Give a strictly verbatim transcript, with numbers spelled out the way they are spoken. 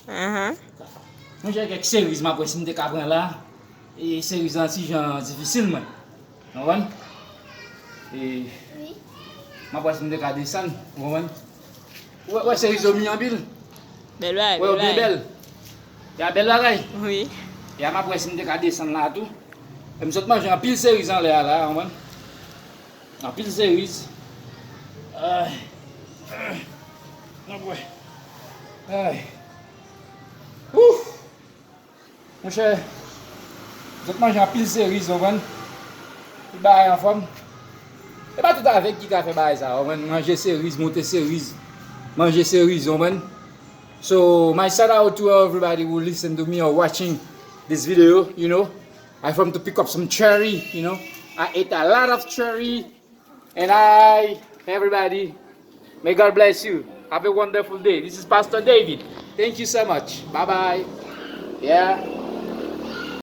Ahan. Mwen jwenn kèk seriz m ap wè si m te ka pran la. E seriz lan ti jan difisil mwen. Ou konprann? E m ap wè si m te ka desann. Ou konprann? Ou wè, wè seriz yo mi anpil. Bèl bagay, Wè yo bèl byen bagay. Bèl. Ya bèl bagay. Wi. Ya m ap wè si m te ka desann la tou. E m sot manje anpil seriz anlè a la, ou konprann? Anpil seriz. Ay. N ap wè. Ay. Ouf! Monchè, zòt manje anpil seriz, ou konprann? Tout bagay anfòm. E pa tout avèg ki ka fè bagay sa, ou konprann? Manje seriz, monte seriz, manje seriz, ou konprann? So, my shout out to everybody who listen to me or watching this video, you know. I from to pick up some cherry, you know. I ate a lot of cherry. And I, everybody, may God bless you. Have a wonderful day. This is Pastor David. Thank you so much. Bye bye. Yeah.